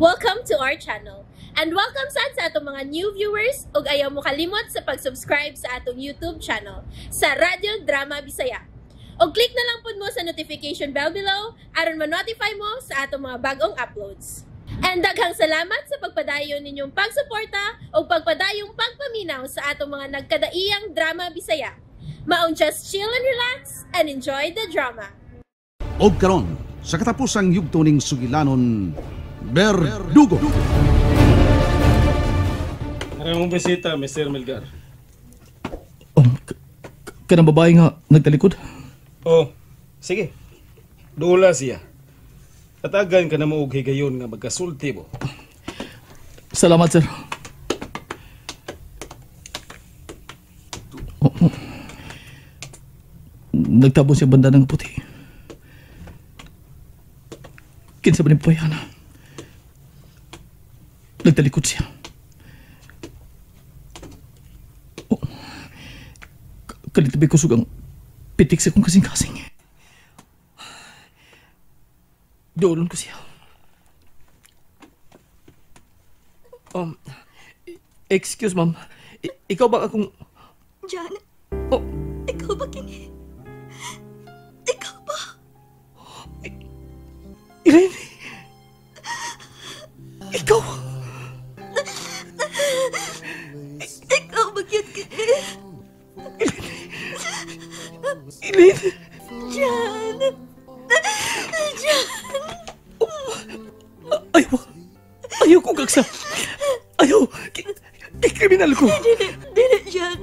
Welcome to our channel. And welcome sad sa atong mga new viewers ug ayaw mo kalimot sa pag-subscribe sa atong YouTube channel sa Radyo Drama Bisaya. Og click na lang pud mo sa notification bell below aron ma-notify mo sa atong mga bagong uploads. And daghang salamat sa pagpadayon ninyong pagsuporta ug pagpadayong pagpaminaw sa atong mga nagkadaiyang drama Bisaya. Maong just chill and relax and enjoy the drama. Og karon sa katapusang yugto ning sugilanon, Berdugo. Maraming bisita, Mr. Melgar. Kanang babae nga nagtalikod? Oh, sige. Dula siya. Tatagan ka na mo og higayon nga magkasulti mo. Salamat, sir. Oh. Nagtabon siya banda ng puti. Kinsa ba ni Payana? Nagtalikod siya. Oh. Kalitabi ko sugang pitik sa kong kasing-kasing. Doolon ko siya. Excuse, ma'am. Ikaw ba akong... John? Oh. Ikaw ba kini? Ikaw ba? Irene? Ikaw? Ikaw ba yun kini? Irene? John! John! Ayaw! Ayaw kong gagsa! Ayaw! Kriminal ko! Dili, dili, John!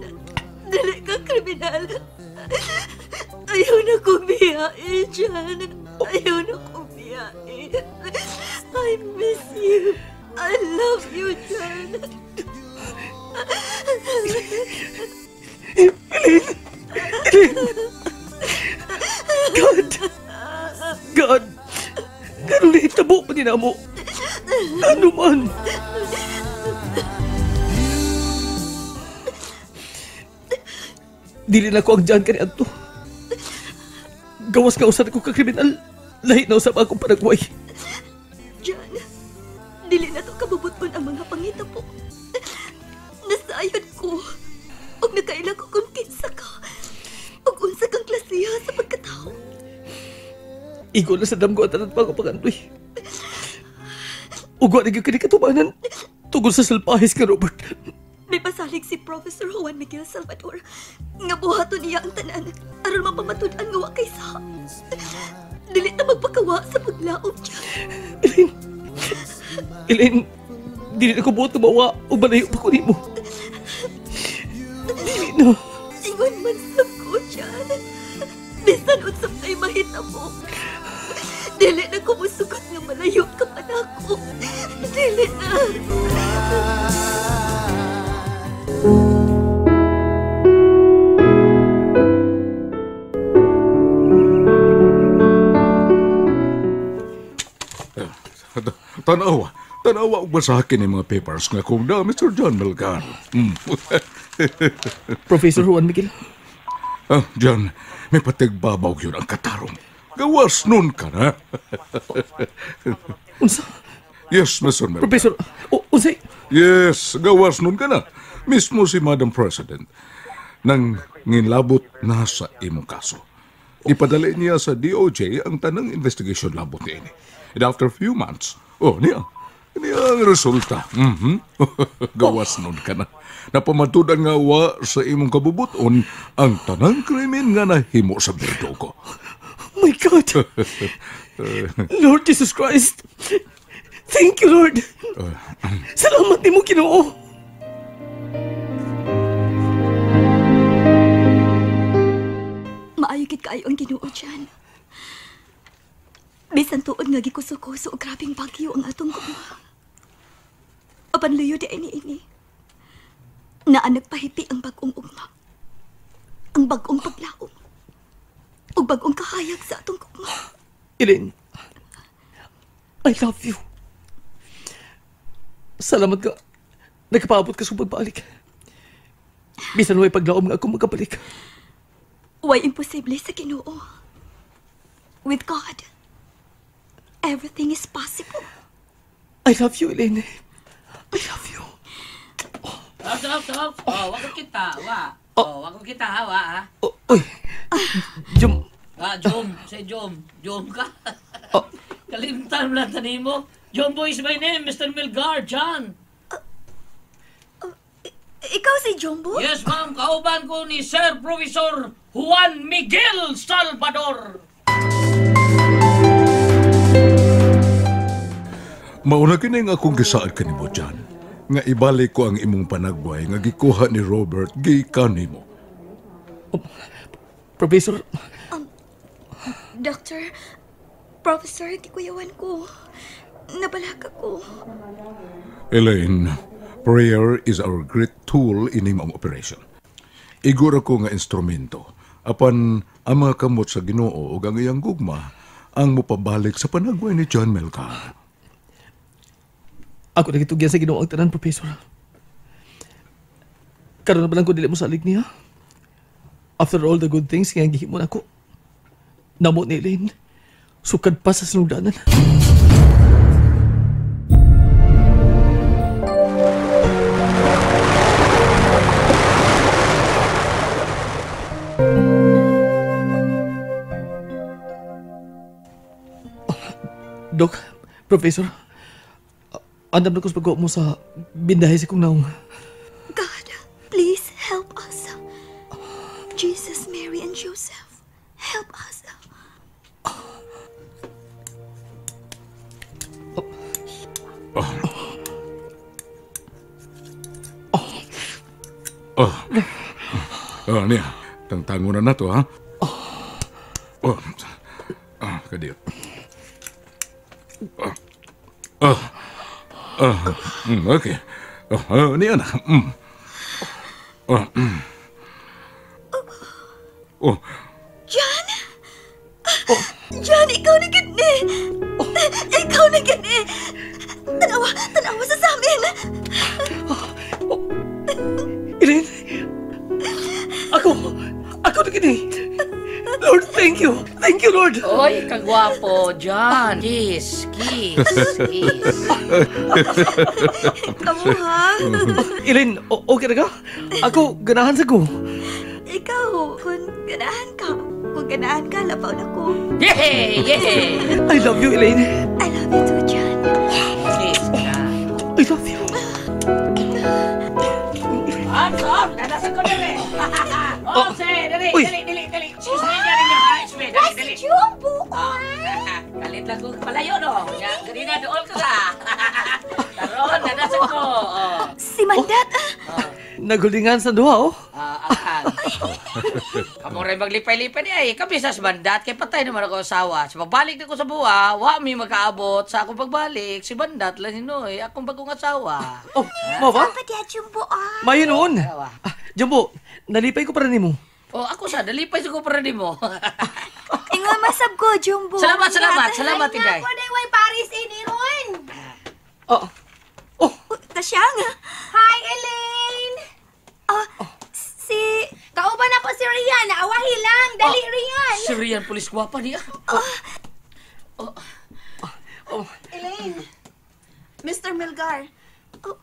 Dili ka kriminal! Ayaw na kong biyae, John! Ayaw na kong biyae! I miss you! I love you, John! Elaine! Elaine! God! God! Ganun na itabo pa din mo. Ano man? Dili na ko ang dyan kani adto. Gawas nga usan ako ka-kriminal. Lahi na usap akong panagway. John, dili na to kabubuton ang mga pangitabo. Nasayod ko. Og nakaila ko kung kinsa ka. Og unsa kang klasiha sa pagkatao. Igo na sa damgo at tanan pa ako pagandoy. Ugwa na gyud kini katubanan tungod sa salpahis ka, Robert. May pasalig si Professor Juan Miguel Salvador nga buhaton niya ang tanan aron mapamatud-an nga wa kay sa. Dili ta magpakawa sa paglaom siya. Elaine, Elaine, dili na ko buot na mawa o balayo pa ko nimo. Dili na. Ingon man sa ko, John. Bisan unsa pa'y mahitabo. Dili na ko musugot nga malayo ka pa nako. Dili na. Tanawa, tanawa og basahin ni mga papers nga kung na Mr. John Melgar. Professor Juan Miguel. Ah, John, may patigbabaw yun ang katarong. Gawas nun ka na. Unsa? Yes, Mr. Melgar. Professor, unsay? Yes, gawas nun ka na. Mismo si Madam President nang nginlabot na sa imong kaso. Ipadali niya sa DOJ ang tanang investigation labot niini. And after few months, oh, niya ang resulta. Gawas nun ka na. Napamatudan nga wa sa imong kabubuton ang tanang krimen nga nahimo sa berdugo. My God! Lord Jesus Christ! Thank you, Lord! Salamat nimo, Ginoo! Maayo gid kaayo ang Ginoo, John. Bisan tuod nga gikuso-kuso og grabeng bagyo ang atong gugma. Apan luyo di ay niini. Naa nagpahipi ang bag-ong ugma. Ang bag-ong paglaom. Ug bag-ong kahayag sa atong gugma. Elaine, I love you. Salamat ka. Nagpaabot ka sa pagbalik. Bisan way paglaom nga ako magkabalik. Way imposible sa Ginoo. With God, everything is possible. I love you, Elaine. I love you. Stop, stop. Oh, wag kita, wa. Oh, wag kita ha, wa ha. Oh, uy. Jum. Ah, Jom, say Jom. Jom ka. Oh. Kalimtan mo lang tanimo. Jombo is my name, Mr. Milgar, John. Ikaw si Jumbo? Yes, ma'am. Kauban ko ni Sir Professor Juan Miguel Salvador. Mauna kini nga akong gisaad kanimo, John. Nga ibalik ko ang imong panagway nga gikuha ni Robert gikan nimo. Professor, Doctor, Professor, gikuyawan ko. Nabalaka ko. Elaine, prayer is our great tool in imong operation. Iguro ko nga instrumento apan ang mga kamot sa Ginoo ug ang iyang gugma ang mopabalik sa panagway ni John Melgar. Ako nagitugyan sa Ginoo ang tanan, Professor. Karon na ba lang ko dili mo salig niya? After all the good things nga gihimo nako. Namo ni Elaine, sukad pa sa sinugdanan. Dok, Professor, andam na ko sa pag mo sa bindahe sa kong naong. God, please help us. Jesus, Mary, and Joseph, help us. Oh. Oh, niya. Tangtango na to, ha? Oh. Ah, kadiyot. Oh. Oh. Oh. Okay. Oh, oh, niya na. Oh. Oh. John! Oh. John, ikaw na gid ni. Ikaw na gid ni. Tanawa, tanawa sa amin. Oh. Elaine, ako na gid ni. Lord, thank you. Thank you, Lord. Oy, kagwapo, John. Kiss, kiss, kiss. Kamu, ha? Elaine, okay na ka? Ako, ganahan sa ko. Ikaw, kung ganahan ka. Kung ganahan ka, labaw na ko. Yay! Yay! I love you, Elaine. I love you too, John. Kiss ka. I love you. Up, nanasan ko dali. Oh, say, dali, dali, dali, dali. Excuse me, dali niyo, ha? Excuse me, dali, dali. Si Jumbo! Kalit lang ko palayo, no? Ganina, dool ka ka. Karon, nanasan ko. Si Mandat. Nagulingan sa duha, oh. Ang. Kamu rin maglipay-lipay niya, eh. Kami sa Bandat, kay patay naman ako asawa. Sa pagbalik na ko sa buwa, wa mi magkaabot sa akong pagbalik. Si Bandat lang hinoy, akong bagong asawa. Oh, mo ba? Dapat ya, Jumbo, ah. Mayo noon. Jumbo, nalipay ko para nimo. Oh, ako sa, nalipay ko para nimo. Ingon masab ko, Jumbo. Salamat, salamat, salamat, Inday. Ako na way Paris iniron. Oh. Oh. Tasyang. Hi, Elaine. Si... Kauban ako si Rian. Awahi lang. Dali, Rian. Si Rian, pulis gwapa niya. Oh. Oh. Elaine. Mr. Milgar. Oh.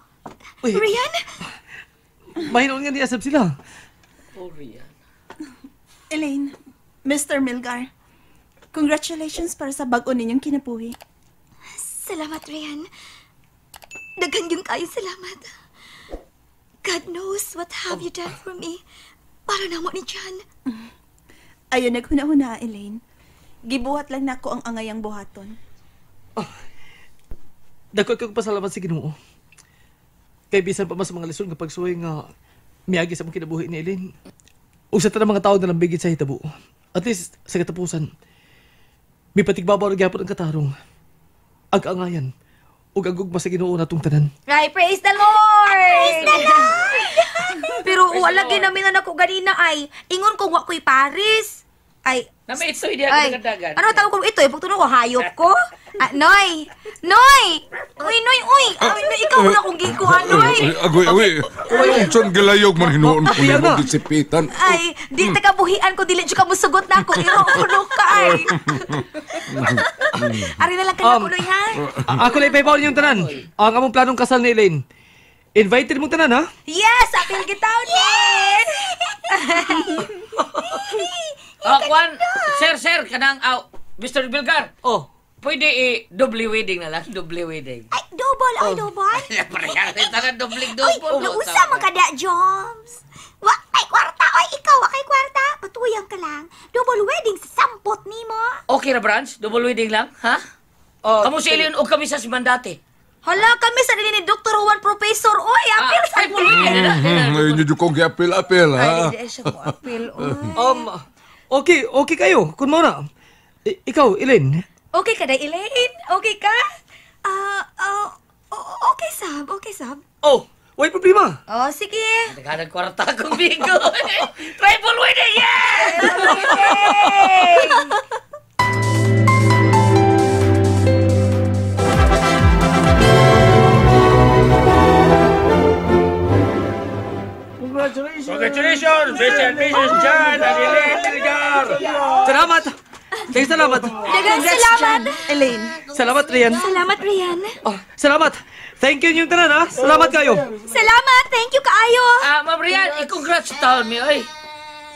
Uy. Rian? Mahinoon nga niya sab sila. Oh, Rian. Elaine, Mr. Milgar, congratulations para sa bag-o ninyong kinabuhi. Salamat, Rian. Daghan yung kayo salamat. God knows what have you done for me. Para namo ni John. Ayon, naghuna-huna, Elaine. Gibuhat lang nako ang angayang buhaton. Oh. Dako kong pasalamat sa Ginoo. Kay bisan pa mas mga lisod nga pagsuway nga miagi sa mong kinabuhi ni Elaine. Ug sa tanang mga tao na lambigit sa hitabo. At least sa katapusan, may patigbabaw na gyapon ang katarong. Ang kaangayan ug ang gugma sa Ginoo natong tanan. Right, praise the Lord! Praise the Lord! Pero wala ginamin na nako ganina ay ingon ko wa ko'y Paris. Ay, Na may itoy diya ay. dagan. Ano tawag kong itoy? Pagtuno ko hayop ko. Ah, Noy. Noy. Uy, Noy, uy. Ay, Noy, ikaw na kung gikuha, Noy. Ay, Agoy, agoy. Ay, saan gilayog man hinuon ko nimo gisipitan. Ay, di ta kabuhian ko dili jud ka musugot na ako. Iro kuno ka ay. Ari na lang kana ko, Noy, ha? Ako lang ipahibaw ninyong tanan. Ang among planong kasal ni Elaine. Invited mong tanan, ha? Yes, apil gitaw ni. Ah, kwan, sir, sir, kanang aw, Mr. Bilgar. Oh. Pwede i-doble wedding na lang, doble wedding. Ay, double, ay, double. Pareha rin tanan doble Uy, double. nausa man kada, Joms. Wa kay kwarta, oy, ikaw, wa kay kwarta. Patuyang ka lang. Double wedding sa sampot nimo. Okay ra branch, double wedding lang, ha? Oh, Kamu si Elion o kami sa Simandate. Hala, kami sa ni Dr. Juan Professor. Oy, apil sa Ay, wedding na. Ay, inyo kong giapil-apil, ha? Ay, di siya mo apil. Oy. Okay, okay kayo. Kun mo na. Ikaw, Elaine. Okay ka na, Elaine? Okay ka? Okay, sab. Okay, sab. Oh, way problema. Oh, sige. Naghanag kwarta akong bigo. Triple wedding, yeah! Congratulations, Mr. and Mrs. John and Elaine Melgar! Salamat. Thanks, salamat. Daghang salamat. Elaine. Salamat, Rian. Salamat, Rian. Oh, salamat. Thank you inyong tanan, ha? Salamat kayo. Salamat. Thank you kaayo. Ah, Ma'am Rian, i-congrats taon mi, oy.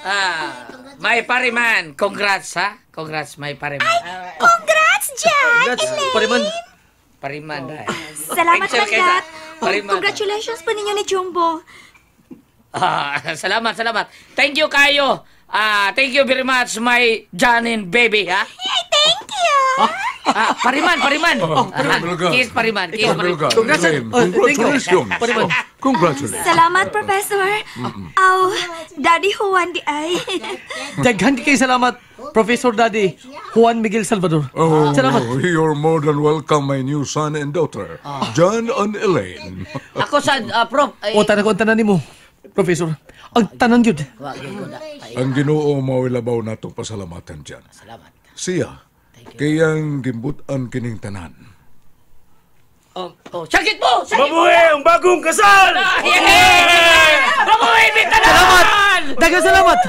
Ah, my pariman, congrats ha. Congrats, my pariman. Congrats, Jan. Congrats, Elaine. pariman. Pariman dahil. Salamat, Picture kay Mandat. sa- Pariman. Congratulations pa ninyo ni Jumbo. Ah, salamat, salamat. Thank you kayo. Ah, thank you very much, my Janin baby, ha? Ay, thank you. Ah, pariman, pariman. Oh, Ah, Melgar. kiss pariman, kiss pariman. Melgar, Congrats, Elaine, oh, thank you. Congratulations. Pariman. Congratulations. Salamat, Professor. Aw, Daddy Juan di ay. Daghan kay salamat, Professor Daddy Juan Miguel Salvador. Oh, Salamat. you're more than welcome, my new son and daughter, John and Elaine. Ako sa, Prof. Ay, O, tanan ko ang tanan nimo, Professor. Ang tanan yun. Wa, gyud ko na. Ay, Ang Ginoo mao'y labaw natong pasalamatan dyan. salamat. Siya, kayang gimbutan kining tanan. Oh, sakit mo! Sakit mo! Mabuhay ang bagong kasal! Ah, yeah! Mabuhay, may tanan! Salamat! Daghang salamat!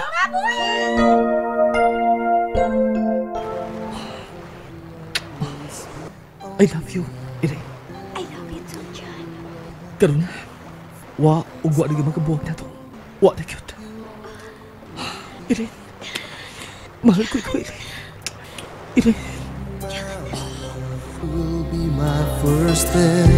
I love you, Elaine. I love you too, John. Karon, wa ug wa na makabuwag na to. Wa na cute. Elaine, mahal ko ikaw, Elaine. Elaine. Will be my first thing.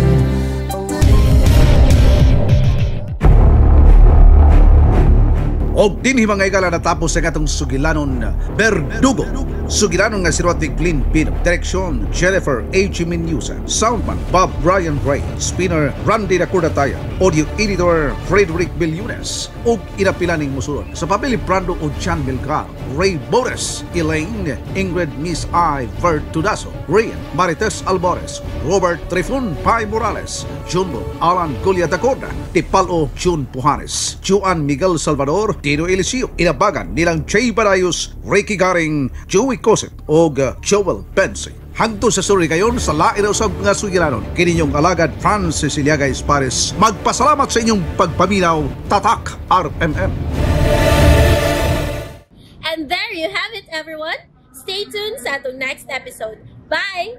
Og dinhi mga higala natapos ang atong sugilanon Berdugo. Sugilanon nga siruat ni Glenn Pino. Direksyon Jennifer H. Menusa. Soundman Bob Brian Ray. Spinner Randy Nakurdataya. Audio editor Frederick Billunes. Og inapilaning musulod. Sa papel ni Brando o John Milgar, Ray Bores, Elaine, Ingrid Miss I. Vertudazo, Rian Marites Albores, Robert Trifun Pai Morales, Jumbo Alan Gulia Dacorda, Tipalo Jun Pujanes, Juan Miguel Salvador, Tino Eliseo, Inabagan nilang Jay Barayos, Ricky Garing, Joey Coset, og Joel Bensi. Hangtod sa suri kayon sa lain usab nga sugilanon. Kininyong alagad Francis Iliaga Espares. Magpasalamat sa inyong pagpaminaw. Tatak RMM. And there you have it, everyone. Stay tuned sa atong next episode. Bye!